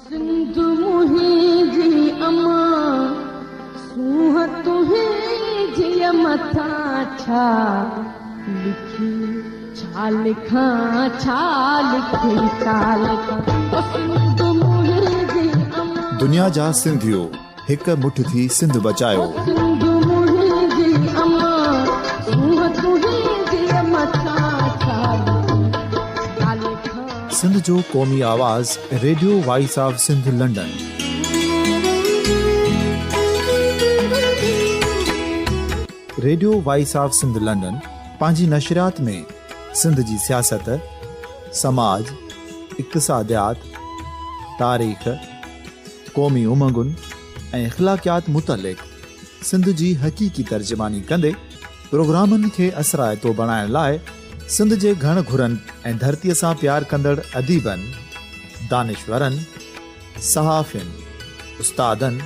سنڌ منهنجي اما، سونهن تنهنجي مٿان ڇا لکي ڇا لکان، ڇا لکي ڇا لکان، او سنڌ منهنجي اما. دنيا جا سنڌيو هڪ مٺ ٿي سنڌ بچايو. او سنڌ منهنجي اما، سونهن تنهنجي مٿان ڇا لکي ڇا لکان. سنڌ جو قومي آواز radio voice of Sindh London. Radio voice of Sindh London پنهنجي نشريات ۾ سنڌ جي سياست، سماج، اقتصاديات، تاريخ، قومي امنگن ۽ اخلاقيات متعلق سنڌ جي حقيقي ترجماني ڪندي پروگرامن کي اثرائتو بڻائڻ لاء سنڌ جي گهڻ گهرن ۽ ڌرتيء سان پيار ڪندڙ اديبن، دانشورن، صحافين، استادن،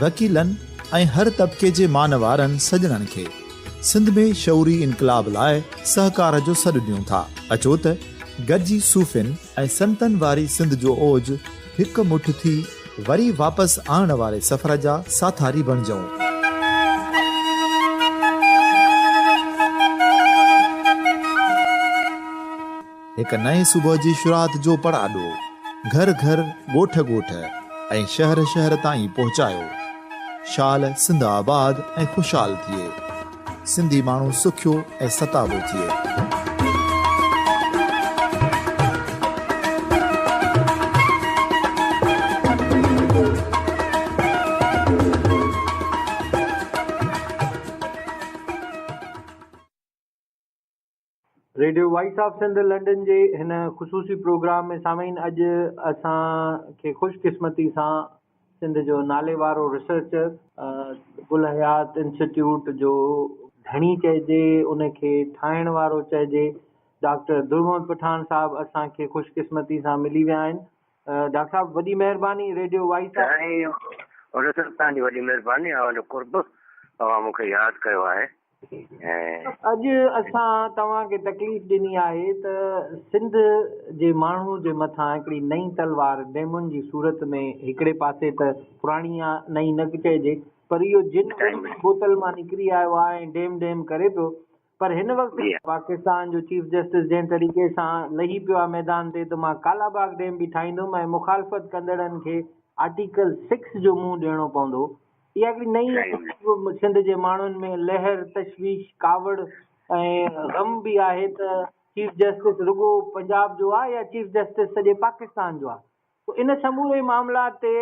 وڪيلن ۽ هر طبقي جي مان وارن سڄڻن کي سنڌ ۾ شعوري انقلاب لاء سهڪار جو سڏ ڏيون ٿا. اچو ته گڏجي صوفين ۽ سنتن واري سنڌ جو اوج هڪ مٺ ٿي وري واپس آڻڻ واري سفر جا ساٿاري بڻجون. هڪ نئين صبح جي شروعات جو پڙاڏو گهر گهر، ڳوٺ ڳوٺ ۽ شهر شهر تائين پهچايو. شال سنڌ آباد ۽ خوشحال ٿئي. سنڌي ماڻهو سکيو ۽ ستابو ٿئي. Radio voice of Sindh London جي هن خصوصي پروگرام ۾ سامعين اڄ اسان کي خوش قسمتي سان سنڌ جو نالي وارو ريسرچر گل حيات انسٽيٽيوٽ جو ڌڻي چئجي ان کي ٺاهڻ وارو چئجي ڊاڪٽر در محمد پٺاڻ صاحب اسان کي خوش قسمتي سان ملي ويا آهن. ڊاڪٽر صاحب وڏي مهرباني ريڊيو وائس آف. سائين رسول توهان جي وڏي مهرباني اوهان جو قرب اوهان مون کي ياد ڪيو آهي. اڄ اسان توهان کي تڪليف ڏني آهي ته سنڌ جي ماڻهو جي مٿان هڪڙي نئين تلوار ڊيمن جي صورت ۾ هڪڙي پاسي ته پراڻي آ نئين نه چئجي پر اهو جن بوتل مان نڪري آيو آهي ۽ ڊيم ڊيم ڪري پيو پر هن وقت پاڪستان جو چيف جسٽس جنهن طريقي سان لهي پيو آهي ميدان تي ته مان ڪالا باغ ڊيم به ٺاهيندم ۽ مخالفت ڪندڙن کي آرٽيڪل سڪس جو منهن ڏيڻو پوندو. اها هڪڙي نئين سنڌ جي ماڻهن ۾ لهر، تشويش، ڪاوڙ ۽ غم به آهي ته چيف جسٽس رڳو پنجاب جو آهي يا چيف جسٽس سڄي پاڪستان جو آهي. پوء ان سموري معاملات تي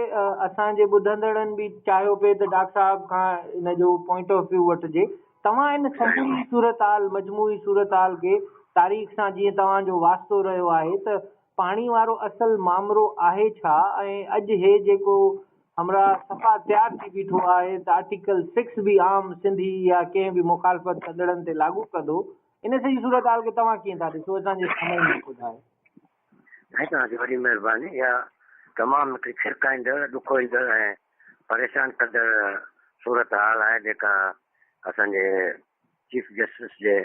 اسان جي ٻڌندڙن به چاهيو پئي ته ڊاڪٽر صاحب کان ان جو پوائنٽ آف ويو وٺجي. توهان ان سموري صورتحال، مجموعي صورتحال کي تاريخ سان جيئن توهان جو واسطو رهيو آهي ته پاڻي وارو اصل مامرو آهي ڇا ۽ اڄ هي جيڪو همراهه صفا تيار ٿي بيٺو آهي ته آرٽيڪل سڪس به عام سنڌي يا ڪنهن به مخالفت ڪندڙن تي لاڳو ڪندو، ان سڄي صورتحال کي توهان ڪيئن ٿا ڏسو اسان جي سامعين کي ٻڌايو. سائين توهان جي وڏي مهرباني اها تمام هڪڙي ڇرڪائيندڙ، ڏکوئيندڙ ۽ پريشان ڪندڙ صورتحال آهي جيڪا اسان جي چيف جسٽس جي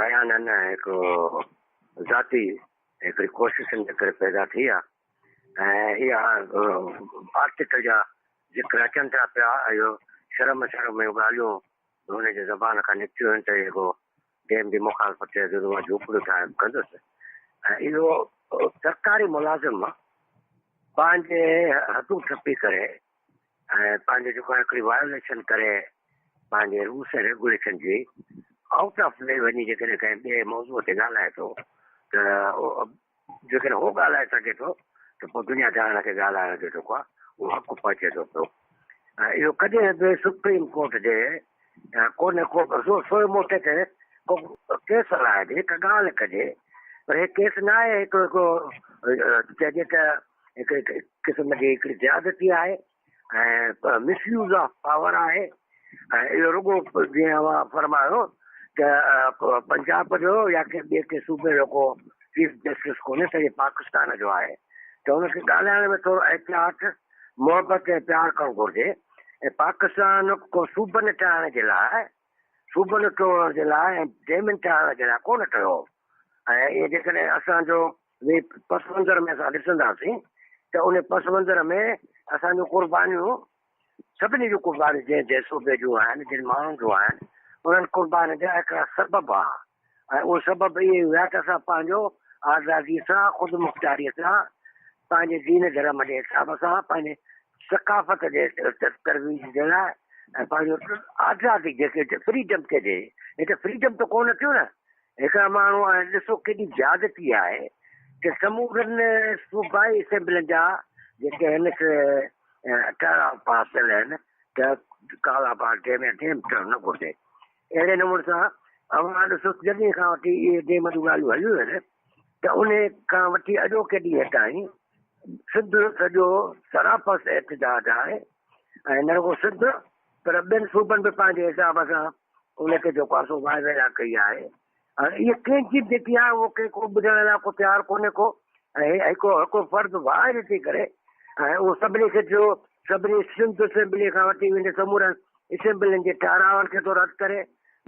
بيانن ۽ هڪ ذاتي هڪڙي ڪوششن جي ڪري پيدا ٿي آ ۽ اها آرٽيڪل جا ذڪر اچن ٿا پيا اهو شرم شرم جون ڳالهيون به هن جي زبان کان نڪتيون آهن ته جيڪو ڊيم جي مخالفت ٿئي ٿو ته مان جهوپڙيون ٺاهي به ڪندس ۽ اهو سرڪاري ملازم پنهنجي حدون ٽپي ڪري ۽ پنهنجو جيڪو آهي هڪڙي وايوليشن ڪري پنهنجي رولس ۽ ريگوليشن جي آئوٽ آف وي وڃي جيڪڏهن ڪنهن ٻئي موضوع تي ڳالهائي ٿو ته جيڪڏهن هو ڳالهائي سگهي ٿو ته پوء دنيا جهان کي ڳالهائڻ جو جيڪو آهي اهو حق پهچي ٿو پيو ۽ اهو ڪڏهن به سپريم ڪورٽ جي ڪو نه ڪو سوئي موٽي تي ڪو ڪيس هلائجي هڪ ڳالهه ڪجي پر هي ڪيس نه آهي هڪ چئجي ته هڪ قسم جي هڪڙي زيادتي آهي ۽ مس يوز آف پاور آهي ۽ اهو رڳو جيئن اوهان فرمايو ته پنجاب جو يا ڪنهن ٻئي ڪنهن صوبي جو ڪو چيف جسٽس ڪونهي سڄي پاڪستان جو آهي ته ان کي ڳالهائڻ ۾ ٿورو احتياط محبت ۽ پيار ڪرڻ گهرجي ۽ پاڪستان ڪو صوبن ٺاهڻ جي لاء صوبن ٽوڙڻ جي لاء ۽ ڊيمن ٺاهڻ جي لاء ڪونه ٺهيو ۽ اهي جيڪڏهن اسان جو وي پس منظر ۾ اسان ڏسنداسين ته ان پس منظر ۾ اسان جون قربانيون، سڀني جون قربانيون جنهن جنهن صوبي جون آهن، جن ماڻهن جون آهن، انهن قربانين جا هڪڙا سبب هئا ۽ اهي سبب اهي هيا ته اسان پنهنجو آزادي سان، خودمختياريء سان، پنهنجي دين ڌرم جي حساب سان، پنهنجي ثقافت جي ترويج جي لاء ۽ پنهنجو آزادي جيڪي فريڊم چئجي، هتي فريڊم ته ڪونه ٿيو نه. هڪڙا ماڻهو آهن، ڏسو ڪيڏي زيادتي آهي ته سمورن صوبائي اسيمبلين جا جيڪي آهن سي ٺهراء پاس ٿيل آهن ته ڪالا باغ ڊيم يا ڊيم ٺهڻ نه گهرجي. اهڙي نموني سان اوهان ڏسو جڏهن کان وٺي اهي ڊيم جون ڳالهيون هليون آهن ته ان کان وٺي اڄوڪي ڏينهن تائين سنڌ سڄو سراپس احتجاج آهي ۽ نه رڳو سنڌ پر ٻين صوبن به پنهنجي حساب سان ان کي جيڪو آهي سو واء ويلا ڪئي آهي. هاڻي اها ڪنهن جي به جيڪي آهي اهو ڪنهن ڪو ٻڌڻ لاء ڪو تيار ڪونهي ڪو ۽ هڪڙو هڪڙو فرد واء ٿي ڪري ۽ اهو سڀني کي جو سڀني سنڌ اسيمبلي کان وٺي ويندي سمورن اسيمبلين جي ٺهراون کي ٿو رد ڪري،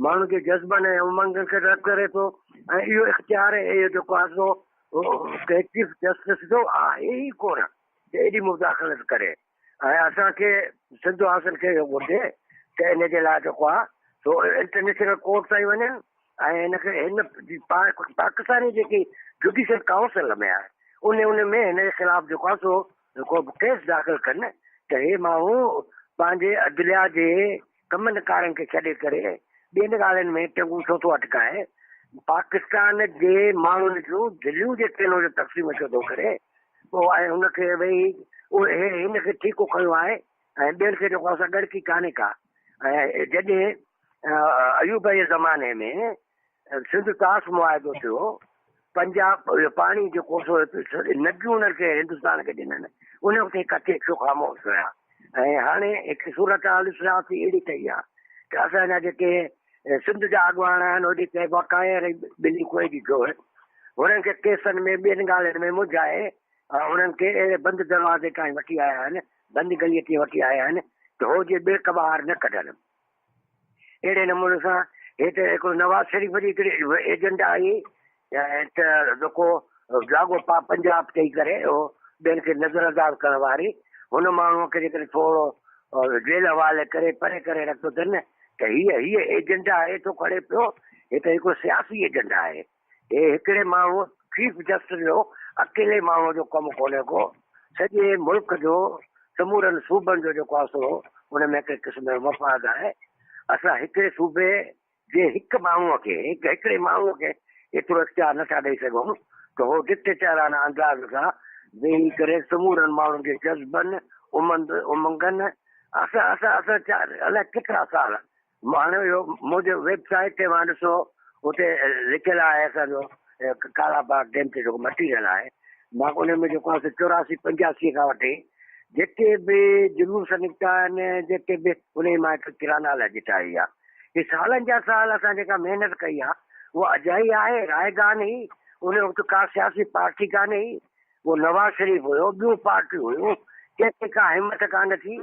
ماڻهن جي جذبن ۽ امنگن کي رد ڪري ٿو ۽ اهو اختيار اهو جيڪو آهي سو چيف جسٽس جو آهي ئي ڪونه ته ايڏي مداخلت ڪري. ۽ اسان کي سنڌ واسين کي اهو گهرجي ته ان جي لاء جيڪو آهي سو انٽرنيشنل ڪورٽ تائين وڃن ۽ هن کي هن پاڪستاني جيڪي جوڊيشل ڪائونسل ۾ آهي ان ان ۾ هن جي خلاف جيڪو آهي سو ڪو به ڪيس داخل ڪن ته هي ماڻهو پنهنجي عدليا جي ڪمن ڪارن کي ڇڏي ڪري ٻين ڳالهين ۾ ٽنگون ڇو ٿو اٽڪائي، پاڪستان جي ماڻهن جون دليون جيڪي آهن اهي تقسيم ڇو ٿو ڪري پوء ۽ هن کي ويهي اهي هن کي ٺيڪو کنيو آهي ۽ ٻين کي جيڪو آهي سا ڳڙکي ڪانهي ڪا ۽ جڏهن ايوب جي زماني ۾ سنڌ طاس معاهدو ٿيو، پنجاب جو پاڻي جيڪو سو نديون انهن کي هندستان کي ڏنن، ان وقت هي ڪٿي ڇو خاموش هيا ۽ هاڻي هڪ صورتحال سياسي اهڙي ٺهي آهي ته اسان جا جيڪي سنڌ جا اڳواڻ آهن اهي چئبو آهي ڪانئر ۽ ٻلي ڪوئي جي جوڙ، هنن کي ڪيسن ۾ ٻين ڳالهين ۾ منجهائي انهن کي اهڙي بند دروازي تائين وٺي آيا آهن، بند گليء تائين وٺي آيا آهن ته هو جي ٻيڪ ٻاهر نه ڪڍن. اهڙي نموني سان هي ته هڪڙو نواز شريف جي هڪڙي ايجنڊا آئي ته جيڪو جاڳو پا پنجاب چئي ڪري اهو ٻين کي نظر انداز ڪرڻ واري هن ماڻهوء کي جيڪڏهن ٿورو جيل حوالي ڪري پري ڪري رکيو اٿن ته هيء هيء ايجنڊا هي ٿو کڻي پيو هي ته هڪڙو سياسي ايجنڊا آهي. هي هڪڙي ماڻهوء چيف جسٽس جو اڪيلي ماڻهوء جو ڪم ڪونهي ڪو، سڄي ملڪ جو سمورن صوبن جو جيڪو آهي سو ان ۾ هڪڙي قسم جو مفاد آهي. اسان هڪڙي صوبي جي هڪ ماڻهوء کي هڪ هڪڙي ماڻهوء کي ايترو اختيار نٿا ڏئي سگهون ته هو ڊڪٽيٽراڻه انداز سان ويهي ڪري سمورن ماڻهن جي جذبن، امند امنگن اسان اسان اسان الائي ڪيترا سال هاڻي اهو منهنجي ويب سائيٽ تي اوهان ڏسو اتي لکيل آهي اسان جو ڪالا باغ ڊيم تي جيڪو مٽيريل آهي مان ان ۾ جيڪو آهي سو 84 85 کان وٺي جيڪي به جلوس نڪتا آهن جيڪي به ان جي مان هڪ ڪرانالاجي ٺاهي آهي هي سالن جا سال اسان جيڪا محنت ڪئي آهي اها اجائي آهي رائگان هئي ان وقت ڪا سياسي پارٽي ڪانه هئي اهو نواز شريف هيو ٻيون پارٽيون هيون ڪنهن کي ڪا همت ڪانه ٿي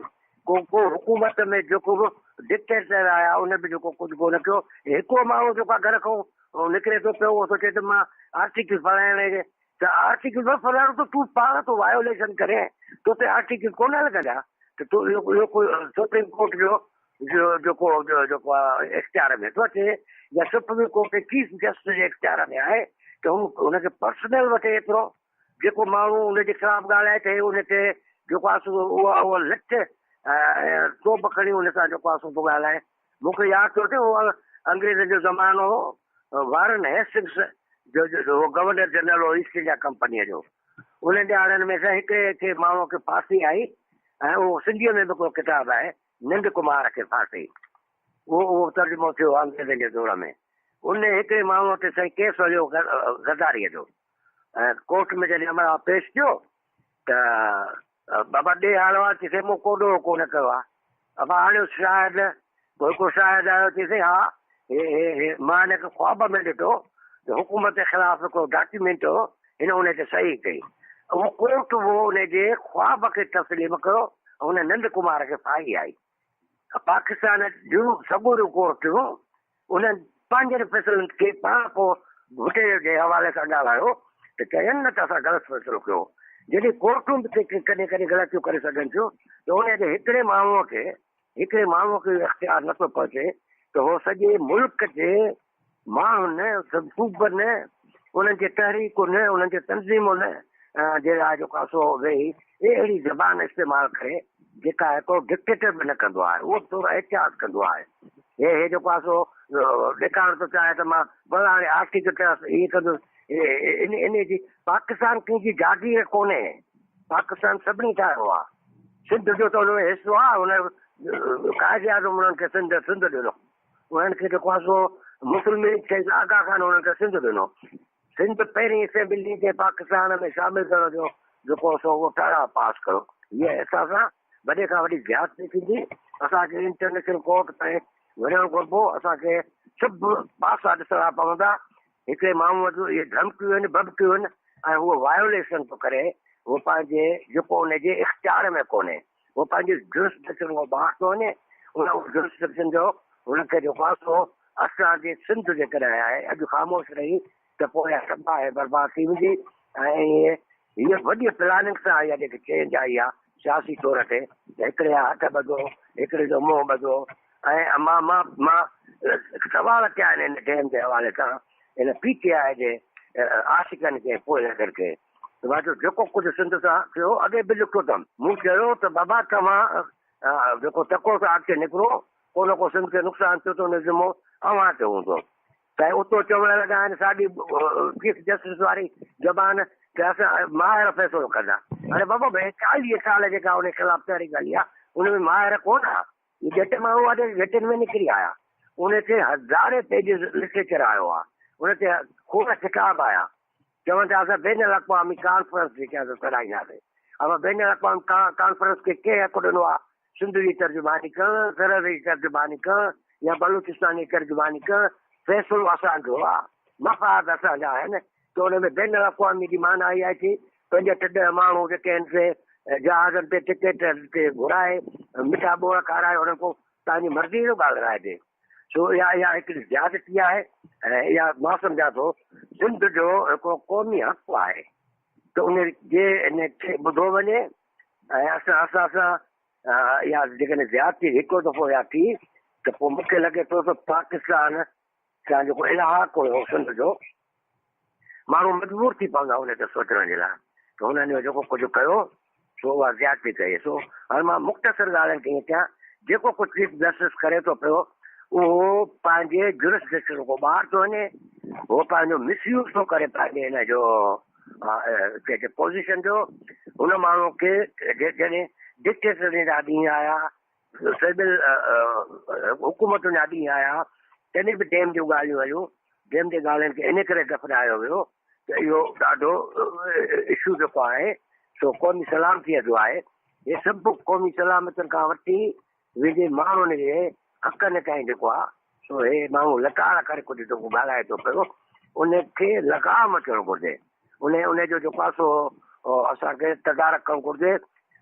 ڪو ڪو حڪومت ۾ جيڪو به ڊڪٽيٽر آيا ان به جيڪو ڪجهه ڪونه ڪيو هڪڙو ماڻهو جيڪو آهي گهر کان نڪري ٿو پيو اهو ٿو چئي ته مان آرٽيڪل فلاڻي جي ته آرٽيڪل نه فلاڻو ته تون پاڻ ٿو وايوليشن ڪرين تو تي آرٽيڪل ڪونه لڳندا ته تو اهو اهو ڪو سپريم ڪورٽ جو جيڪو جيڪو اختيار ۾ ٿو اچي يا سپريم ڪورٽ جي چيف جسٽس جي اختيار ۾ آهي ته هو هن کي پرسنل وٺي ايترو جيڪو ماڻهو ان جي خلاف ڳالهائي ته ان تي جيڪو آهي سو اها اها لٺ توب کڻي ان سان جيڪو آهي سو ٿو ڳالهائي. مون کي ياد ٿو اچي اهو انگريزن جو زمانو هو وارن هيسٽنگس جو هو گورنر جنرل هو ايسٽ انڊيا ڪمپنيء جو انهن ڏهاڙن ۾ سائين هڪڙي کي ماڻهوء کي ڦاسي آئي ۽ اهو سنڌيء ۾ به هڪڙو ڪتاب آهي نند ڪمار کي ڦاسي اهو اهو ترجمو ٿيو انگريزن جي دور ۾ ان هڪڙي ماڻهوء تي سائين ڪيس هليو غداريء جو ۽ ڪورٽ ۾ جڏهن امراء پيش ٿيو ته بابا ڏي حال احوال چي سائين مون ڪو ڏوهه ڪونه ڪيو آهي ابا آڻيو شاهد پوء هڪڙو شاهد آيو چي سائين ها هي هي هي مان هن کي خواب ۾ ڏٺو ته حڪومت جي خلاف هڪڙو ڊاڪيومينٽ هو هن ان تي صحيح ڪئي اهو ڪورٽ اهو ان جي خواب کي تسليم ڪيو ۽ ان نند ڪمار کي ڦاهي آئي پاڪستان جون سڳوريون ڪورٽون انهن پنهنجن فيصلن کي پاڻ پوء ڀٽي جي حوالي سان ڳالهايو ته چين نه ته اسان غلط فيصلو ڪيو. جڏهن ڪورٽون به ڪڏهن ڪڏهن غلطيون ڪري سگهن ٿيون ته ان جي هڪڙي ماڻهوء کي هڪڙي ماڻهوء کي اهو اختيار نٿو پهچي ته هو سڄي ملڪ جي ماڻهن، صوبن، انهن جي تحريڪن، انهن جي تنظيمن جي لاء جيڪو آهي سو ويهي اهڙي زبان استعمال ڪري جيڪا هڪڙو ڊڪٽيٽر به نه ڪندو آهي، اهو به ٿورو احتياط ڪندو آهي. هي هي جيڪو آهي سو ڏيکارڻ ٿو چاهي ته مان فلاڻي آرٽيڪل تحت هيئن ڪندس، ان ان جي پاڪستان ڪنهن جي جاگير ڪونهي، پاڪستان سڀني ٺاهيو آهي، سنڌ جو ته ان ۾ حصو آهي، ان قائد اعظم انهن کي سنڌ سنڌ ڏنو. انهن کي جيڪو آهي سو مسلم ليگ کي آغا خان انهن کي سنڌ ڏنو. سنڌ پهرين اسيمبلي کي پاڪستان ۾ شامل ڪرڻ جو جيڪو سو اهو ٺهراء پاس ڪيو. هيء اسان سان وڏي کان وڏي زيادتي ٿيندي. اسان کي انٽرنيشنل ڪورٽ تائين وڃڻ گهربو. اسان کي سڀ پاسا ڏسڻا پوندا. هڪڙي ماڻهوء جون اهي ڌمڪيون آهن، ببڪيون آهن ۽ هو وايوليشن ٿو ڪري. هو پنهنجي جيڪو ان جي اختيار ۾ ڪونهي. هو پنهنجي جورسڊڪشن کان ٻاهر ٿو وڃي، ان جورسڊڪشن جو هن کي جيڪو آهي سو اسان جي سنڌ جيڪڏهن آهي اڄ خاموش رهي ته پوء اها تباهه ۽ برباد ٿي ويندي ۽ هيء وڏي پلاننگ سان اها جيڪي چينج آئي آهي سياسي طور تي ته هڪڙي جا هٿ ٻڌو هڪڙي جو منهن ٻڌو ۽ مان مان مان سوال ڪيا آهن هن ڊيم جي حوالي سان هن پي ٽي آء جي عاشقن کي پوئلڳن کي ته مان چيو جيڪو ڪجهه سنڌ سان ٿيو اڳي به لکيو اٿم. مون چيو ته بابا توهان جيڪو تڪڙو ٿا اڳتي نڪرو ڪو نه ڪو سنڌ کي نقصان ٿيو ته ان جو ذمو اوهان تي هوندو. ته اتو چوڻ لڳا آهن ساڳي چيف جسٽس واري زبان ته اسان ماهر فيصلو ڪندا. اڙي بابا ڀئي 40 سال جيڪا ان خلاف تحريڪ هلي آهي ان ۾ ماهر ڪونه ها. هي ڄٽ ماڻهو آهي جيڪي گهٽين ۾ نڪري آيا. ان تي هزارين پيجز لٽريچر آيو آهي. ان تي کوڙ ڪتاب آيا. چون ٿا اسان بين الاقوامي ڪانفرنس جيڪي اسان سڏائينداسين. اوهان بين الاقوامي ڪانفرنس کي ڪنهن حق ڏنو آهي سنڌ جي ترجماني ڪرڻ، سرحد جي ترجماني ڪرڻ يا بلوچستان جي ترجماني ڪرڻ؟ فيصلو اسان جو آهي، مفاد اسان جا آهن ته ان ۾ بين الاقوامي جي معنيٰ اها آهي ٿي پنج ٽه ڏهه ماڻهو جيڪي آهن سي جهازن تي ٽڪيٽ تي گهرائي مٺا ٻوڙ کارائي انهن کان پنهنجي مرضيء جو ڳالهرائجي. سو اها اها هڪڙي زيادتي آهي ۽ اها مان سمجهان ٿو سنڌ جو هڪڙو قومي حق آهي ته ان جي ان کي ٻڌو وڃي ۽ اسان اسان سان اها جيڪڏهن زيادتي هڪڙو دفعو اها ٿي ته پوء مون کي لڳي ٿو ته پاڪستان سان جيڪو الحاق هيو سنڌ جو ماڻهو مجبور ٿي پوندا ان تي سوچڻ جي لاء ته هنن اهو جيڪو ڪجهه ڪيو سو اها زيادتي ڪئي. سو هاڻي مان مختصر ڳالهين کي ائين ڪيان جيڪو ڪجهه چيف جسٽس ڪري ٿو پيو اهو پنهنجي جورسڊڪشن کان ٻاهر ٿو وڃي، هو پنهنجو مس يوز ٿو ڪري پنهنجي هن جو چئجي پوزيشن جو. هن ماڻهو کي جڏهن ڊڪٽيٽرن جا ڏينهن آيا، سول حڪومتن جا ڏينهن آيا، تڏهن به ڊيم جون ڳالهيون هيون، ڊيم جي ڳالهين کي ان ڪري دفنايو ويو ته اهو ڏاڍو اشو جيڪو آهي سو قومي سلامتيء جو آهي. هي سڀ قومي سلامتين کان وٺي ويندي ماڻهن جي حقن تائين جيڪو آهي سو هي ماڻهو لتاڙ ڪري ڪجهه جيڪو ڳالهائي ٿو پيو ان کي لگام اچڻ گهرجي. ان ان جو جيڪو آهي سو اسان کي تدارڪ ڪرڻ گهرجي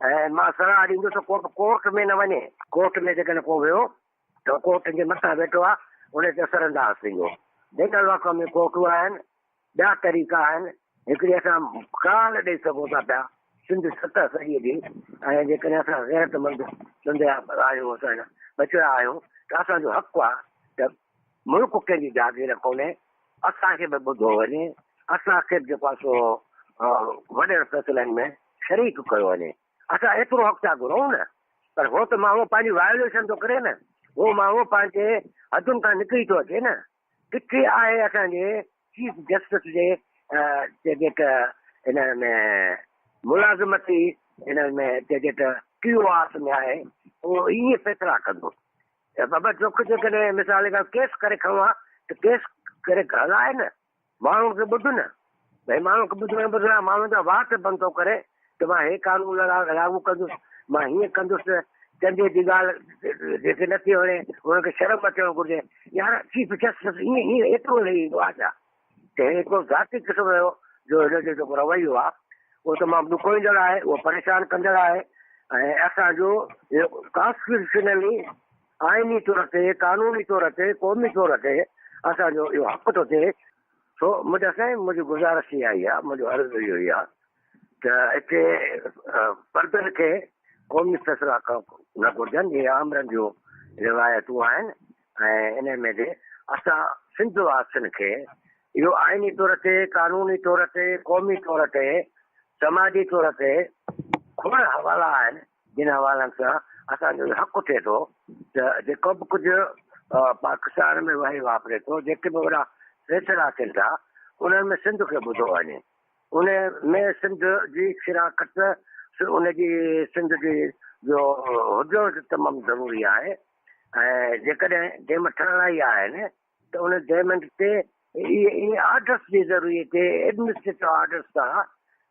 ۽ مان صلاح ڏيندس ته ڪو به ڪورٽ ۾ نه وڃي. ڪورٽ ۾ جيڪڏهن ڪو ويو ته ڪورٽ جي مٿان ويٺو آهي ان تي اثر انداز ٿيندو. بين الاقوامي ڪورٽون آهن، ٻيا طريقا آهن، هڪڙي اسان ڪال ڏئي سگهون ٿا پيا سنڌ سطح سڄي جي ۽ جيڪڏهن اسان غيرتمند سنڌ جا آهيون اسان جا ٻچڙا آهيون ته اسان جو حق آهي ته ملڪ ڪنهن جي جاگير ڪونهي، اسان کي به ٻڌو وڃي، اسان کي به جيڪو آهي سو وڏن فيصلن ۾ شريڪ ڪيو وڃي. اسان ايترو حق ٿا گهرون نه، پر هو ته ماڻهو پنهنجي وايوليشن ٿو ڪري نه، هو ماڻهو پنهنجي حدن کان نڪري ٿو اچي نه. ڪٿي آهي اسان جي چيف جسٽس جي چئجي ته ان ۾ ملازمتي ان ۾ چئجي ته ڪيو آس ۾ آهي، اهو ائين فيصلا ڪندو. ته بابا چوک جيڪڏهن مثال جي ڳالهه ڪيس ڪري کڻو ها ته ڪيس ڪري هلائي نه ماڻهن کي ٻڌ نه ڀئي ماڻهن کي ٻڌڻ بدران ماڻهن جا وات بند ٿو ڪري ته مان هي قانون لاڳو ڪندس مان هيئن ڪندس چندي جي ڳالهه جيڪي نٿي وڻي هن کي شرم اچڻ گهرجي يار چيف جسٽس ائين ائين ايترو لهي ايندو آهي ڇا ته هي هڪڙو ذاتي قسم جو جو هن جو جيڪو رويو آهي اهو تمام ڏکوئيندڙ آهي اهو پريشان ڪندڙ آهي ۽ اسان جو اهو ڪانسٽيٽيوشنلي آئيني طور تي قانوني طور تي قومي طور تي اسان جو اهو حق ٿو ٿئي. سو منهنجا سائين منهنجي گذارش اها ئي آهي منهنجو عرض اهو ئي آهي ته هتي فردن کي قومي فيصلا ڪرڻ نه گهرجن، اهي آمرن جون روايتون آهن ۽ انهي ۾ به اسان سنڌ واسين کي اهو آئيني طور تي، قانوني طور تي، قومي طور تي، سماجي طور تي کوڙ حوالا آهن جن حوالن سان اسان جو اهو حق ٿئي ٿو ته جيڪو به ڪجهه پاڪستان ۾ وهي واپري ٿو، جيڪي به وڏا فيصلا ٿين ٿا انهن ۾ سنڌ کي ٻڌو وڃي. ان ۾ سنڌ جي شراڪت، ان جي سنڌ جي جو هجڻ تمام ضروري آهي ۽ جيڪڏهن ڊيم ٺهرائڻا ئي آهن ته ان ڊيمن تي اهي آرڊرس جي ذريعي تي ايڊمنسٽريٽو آرڊرس سان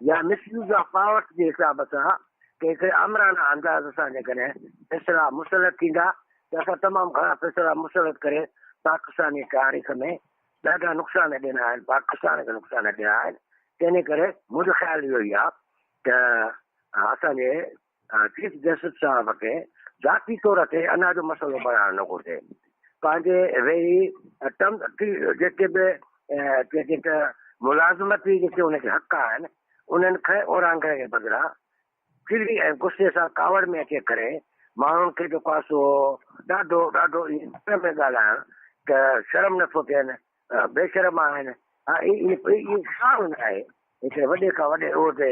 يا مس يوز آف پاورس جي حساب سان ڪي هڪڙي آمرانه انداز سان جيڪڏهن فيصلا مسلط ٿيندا ته اسان تمام گهڻا فيصلا مسلط ڪري پاڪستان جي تاريخ ۾ ڏاڍا نقصان ڏنا آهن، پاڪستان کي نقصان ڏنا آهن، تنهن ڪري منهنجو خيال اهو ئي آهي ته اسان جي چيف جسٽس صاحب کي ذاتي طور تي انا جو مسئلو بڻائڻ نه گهرجي، پنهنجي ويهي ٽرم جيڪي به چئجي ته ملازمتي جيڪي ان کي حق آهن انهن کي اورانگهڻ جي بدران چڙي ۽ غصي سان ڪاوڙ ۾ اچي ڪري ماڻهن کي جيڪو آهي سو ڏاڍو ڏاڍو ائين ۾ ڳالهائڻ ته شرم نٿو ٿين، بي شرم آهن، ها اهو ساڻ نه آهي هڪڙي وڏي کان وڏي عهدي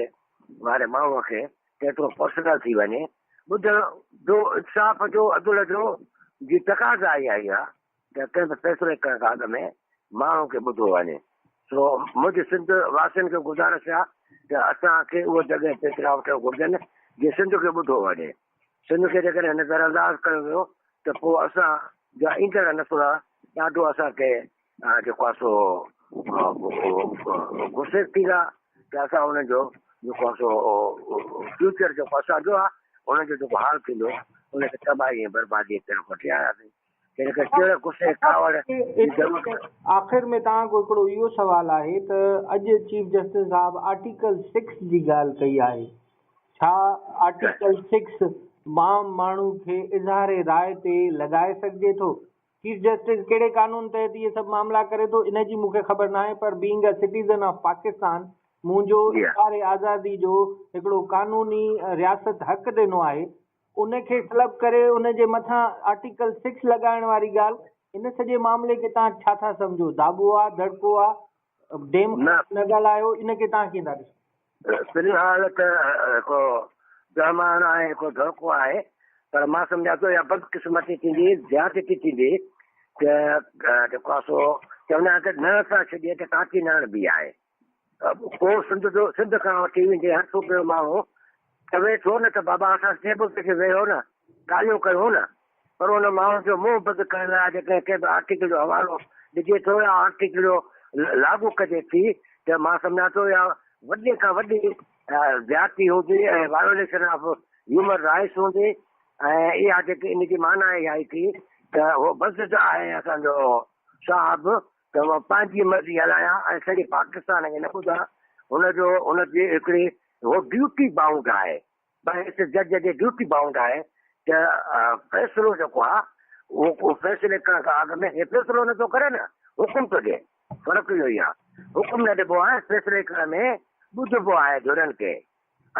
واري ماڻهوء کي ته ايترو پرسنل ٿي وڃي. ٻڌڻ جو انصاف جو عدل جو جي تقاضا اها ئي آهي ته ڪنهن به فيصلي ڪرڻ کان اڳ ۾ ماڻهن کي ٻڌو وڃي. سو منهنجي سنڌ واسين کي گذارش آهي ته اسان کي اهو جڳهه فيصلا وٺڻ گهرجن جيئن سنڌ کي ٻڌو وڃي. سنڌ کي جيڪڏهن نظر انداز ڪيو ويو ته پوء اسان جا ايندڙ نسل ڏاڍو اسان کي جيڪو آهي سو غصي ٿيندا ته اسان انهن جو جيڪو آهي سو فيوچر جيڪو اسان جو آهي انهن جو جيڪو حال ٿيندو ان کي تباهي ۽ بربادي طرف وٺي آياسين. تنهن ڪري چڙ، غصي، ڪاوڙ جي ضرورت ڪانهي. آخر ۾ توهان کان هڪڙو اهو سوال آهي ته اڄ چيف جسٽس صاحب آرٽيڪل سڪس جي ڳالهه ڪئي آهي، ڇا آرٽيڪل سڪس عام ماڻهو کي اظهار راء تي لڳائي سگهجي ٿو؟ چيف جسٽس ڪهڙي قانون تحت اهي سڀ معاملا ڪري ٿو ان جي مون کي خبر ناهي پر being a citizen of Pakistan منهنجو اظهار آزادي جو هڪڙو قانوني رياست حق ڏنو آهي ان کي سلب ڪري ان جي مٿان آرٽيڪل سڪس لڳائڻ واري ڳالهه، ان سڄي معاملي کي توهان ڇا ٿا سمجهو؟ داٻو آ، دڙڪو آ، ڊيم خلاف نه ڳالهايو، ان کي توهان ڪيئن ٿا ڏسو؟ في الحال ته هڪ دهمان آهي، هڪ دڙڪو آهي، پر مان سمجهان ٿو اها بدقسمتي ٿيندي، زيادتي ٿيندي ته جيڪو آهي سو چوندا آهن ته نڻ سان ڇڏي ته ڪاٺي نڻ به آهي. ڪو سنڌ جو سنڌ کان وٺي ويندي هر صوبي جو ماڻهو چوي ٿو نه ته بابا اسان ٽيبل تي ويهو نه ڳالهيون ڪيون نه پر ان ماڻهو جو منهن بند ڪرڻ لاء جيڪڏهن ڪنهن به آرٽيڪل جو حوالو ڏجي ٿو يا آرٽيڪل جو لاڳو ڪجي ٿي ته مان سمجهان ٿو اها وڏي کان وڏي زيادتي هوندي ۽ وايوليشن آف هيومن رائٽس هوندي ۽ اها جيڪي ان جي معنيٰ اها ئي ٿي ته هو بضد آهي اسان جو صاحب ته مان پنهنجي مرضي هلايان ۽ سڄي پاڪستان کي نه ٻڌان، هن جو هن جي هڪڙي هو ڊيوٽي بائونڊ آهي، بحيث جج جي ڊيوٽي بائونڊ آهي ته فيصلو جيڪو آهي اهو فيصلي ڪرڻ کان اڳ ۾ هي فيصلو نه ٿو ڪري نه حڪم ٿو ڏئي، فرق اهو ئي آهي، حڪم نه ڏبو آهي فيصلي ڪرڻ ۾ ٻڌبو آهي ڌرين کي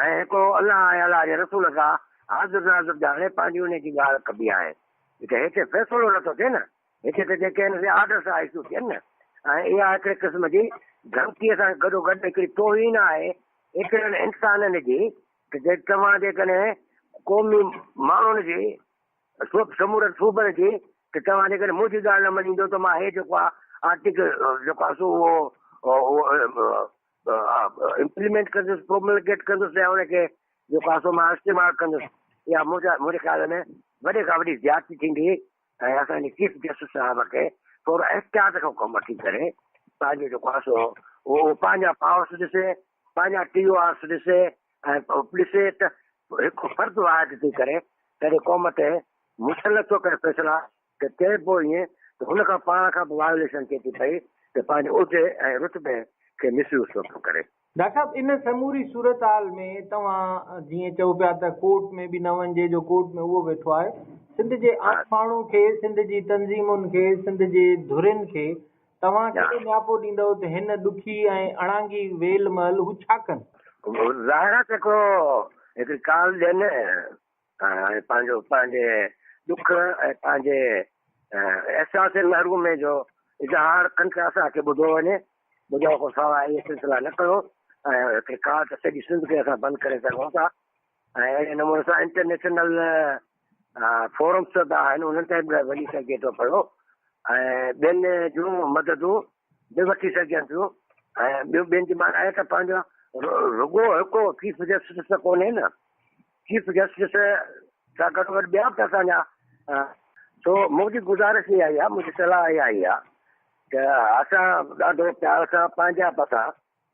۽ هڪڙو الله ۽ الله جي رسول کان حاضر ناظر ڄاڻي پنهنجي ان جي ڳالهه ڪبي آهي ته هتي فيصلو نه ٿو ٿئي نه. هتي ته جيڪي آهن سي آرڊرس اشو ٿين نه ۽ اها هڪڙي قسم جي ڌمڪيء سان گڏوگڏ هڪڙي توهين آهي هڪڙن انسانن جي ته جي توهان جيڪڏهن قومي ماڻهن جي سمورن صوبن جي ته توهان جيڪڏهن منهنجي ڳالهه نه مڃيندو ته مان هي جيڪو آهي آرٽيڪل جيڪو آهي سو اهو امپليمينٽ ڪندس پروملگيٽ ڪندس يا ان کي جيڪو آهي سو مان استعمال ڪندس اها منهنجي خيال ۾ وڏي کان وڏي زيادتي ٿيندي ۽ اسان جي چيف جسٽس صاحب کي ٿورو احتياط کان ڪم وٺي ڪري پنهنجو جيڪو آهي سو اهو پنهنجا پاورس ڏسي پنهنجا ٽي او آرس ڏسي ۽ ڏسي ته هڪ فرد واحد ٿي ڪري سڄي قوم تي مسلط ٿو ڪري فيصلا ته چئبو ائين ته هن کان پاڻ کان به وايوليشن ٿئي ٿي پئي ته پنهنجي عهدي ۽ رتبي کي مس يوز ٿو پيو ڪري. ڊاڪٽر صاحب ان سموري صورتحال ۾ توهان جيئن چئو پيا ته ڪورٽ ۾ به نه وڃجي جو ڪورٽ ۾ اهو ويٺو آهي سنڌ جي عام ماڻهو کي سنڌ جي تنظيمن کي سنڌ جي ڌرين کي توهان ڪهڙو نياپو ڏيندؤ ته هن ڏکي ۽ اڻانگي ويل مهل هو ڇا ڪن؟ ظاهر آهي ته هڪڙو هڪڙي ڪال ڏين ۽ پنهنجو پنهنجي ڏک ۽ پنهنجي احساس محرومي جو اظهار ڪن ته اسان کي ٻڌو وڃي. ٻڌڻ کان سواء اهي سلسلا نه ڪيو ۽ هڪڙي ڪال ته سڄي سنڌ کي اسان بند ڪري سگهون ٿا ۽ اهڙي نموني سان انٽرنيشنل فورمس به آهن انهن تائين به وڃي سگهجي ٿو پيو ۽ ٻين جون مددون به وٺي سگهجن ٿيون ۽ ٻيو ٻين جي معنيٰ آهي ته پنهنجو رڳو هڪ چيف جسٽس ته ڪونهي نه چيف جسٽس سان گڏو گڏ ٻيا به اسان جا سو منهنجي گذارش اها ئي آهي منهنجي صلاح اها ئي آهي ته اسان ڏاڍو پيار سان پنهنجائپ سان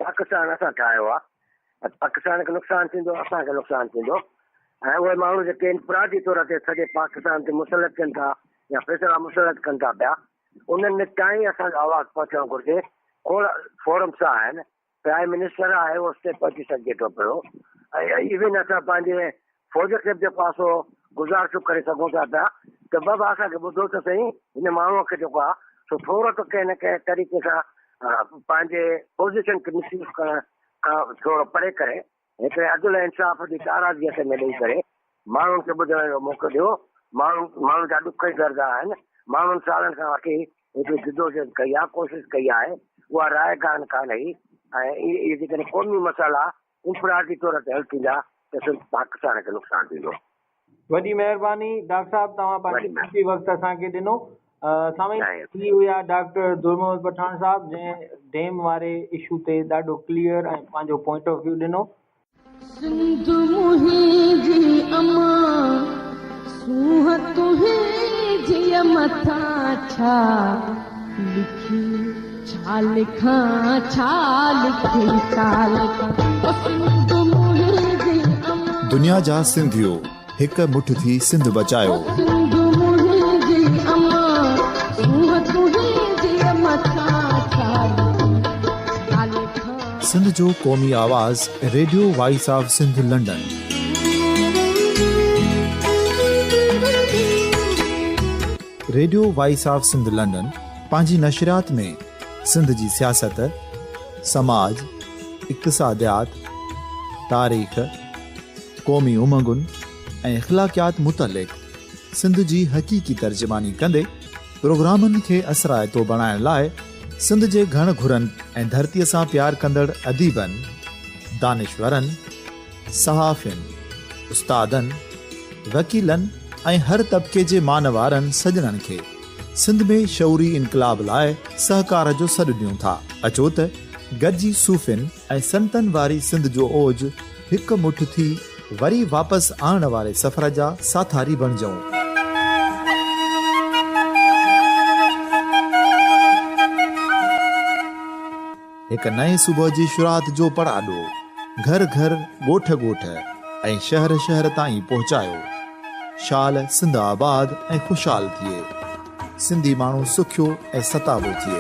پاڪستان اسان ٺاهيو آهي پاڪستان کي نقصان ٿيندو اسان کي نقصان ٿيندو ۽ اهي ماڻهو جيڪي انفرادي طور تي سڄي پاڪستان تي مسلط ٿين ٿا يا فيصلا مسلط ڪن ٿا پيا انهن تائين اسان جو آواز پهچڻ گهرجي کوڙ فورمس آهن پرائم منسٽر آهي اس تي پهچي سگهجي ٿو پيو ۽ ايون اسان پنهنجي فوج کي به جيڪو آهي سو گذارشون ڪري سگهون ٿا پيا ته بابا اسان کي ٻڌو ته سهي هن ماڻهوء کي جيڪو آهي سو ٿورو ته ڪنهن نه ڪنهن طريقي سان پنهنجي پوزيشن کي مس يوز ڪرڻ کان ٿورو پري ڪري هڪڙي عدل ۽ انصاف جي تارازي هٿ ۾ ڏئي ڪري ماڻهن کي ٻڌڻ جو موقعو ڏيو ماڻهو ماڻهن جا ڏک ۽ درد آهن ماڻهن سالن کان وٺي هڪڙي جدوجهد ڪئي آهي ڪوشش ڪئي آهي اها رائيگان ڪانه هئي ۽ اهي جيڪڏهن قومي مسئلا انفرادي طور تي حل ٿيندا ته صرف پاڪستان کي نقصان ٿيندو. وڏي مهرباني ڊاڪٽر صاحب توهان پنهنجو قيمتي وقت اسان کي ڏنو. سامعين هي هيا ڊاڪٽر در محمد پٺاڻ صاحب جنهن ڊيم واري اشو تي ڏاڍو ڪليئر ۽ پنهنجو پوائنٽ آف ويو ڏنو. سنڌ منهنجي امان سونهن تنهنجي مٿان ڇا لکي ڇا لکان ڇا لکي ڇا لکان او سنڌ منهنجي امان. دنيا جا سنڌيو هڪ مٺ ٿي سنڌ بچايو. او سنڌ منهنجي امان سونهن تنهنجي مٿان ڇا لکي ڇا لکان. سنڌ جو قومي آواز radio voice of Sindh London. Radio voice of Sindh London پنهنجي نشريات ۾ سنڌ جي سياست، سماج، اقتصاديات، تاريخ، قومي امنگن ۽ اخلاقيات متعلق سنڌ جي حقيقي ترجماني ڪندي پروگرامن کي اثرائتو بڻائڻ لاء سنڌ جي گهڻ گهرن ۽ ڌرتيء سان پيار ڪندڙ اديبن، دانشورن، صحافين، استادن، وڪيلن ۽ هر طبقي جي مانوارن سڄڻن کي سنڌ ۾ شعوري انقلاب لاء سهڪار جو سڏ ڏيون ٿا. اچو ته گڏجي صوفين ۽ سنتن واري سنڌ جو اوج هڪ مٺ ٿي وري واپس آڻڻ واري سفر جا ساٿاري بڻجون. هڪ نئين صبح جي شروعات جو پڙاڏو گهر گهر، ڳوٺ ڳوٺ ۽ شهر شهر تائين پهچايو. شال سنڌ آباد ۽ خوشحال ٿئي. سنڌي ماڻهو سکيو ۽ ستابو ٿئي.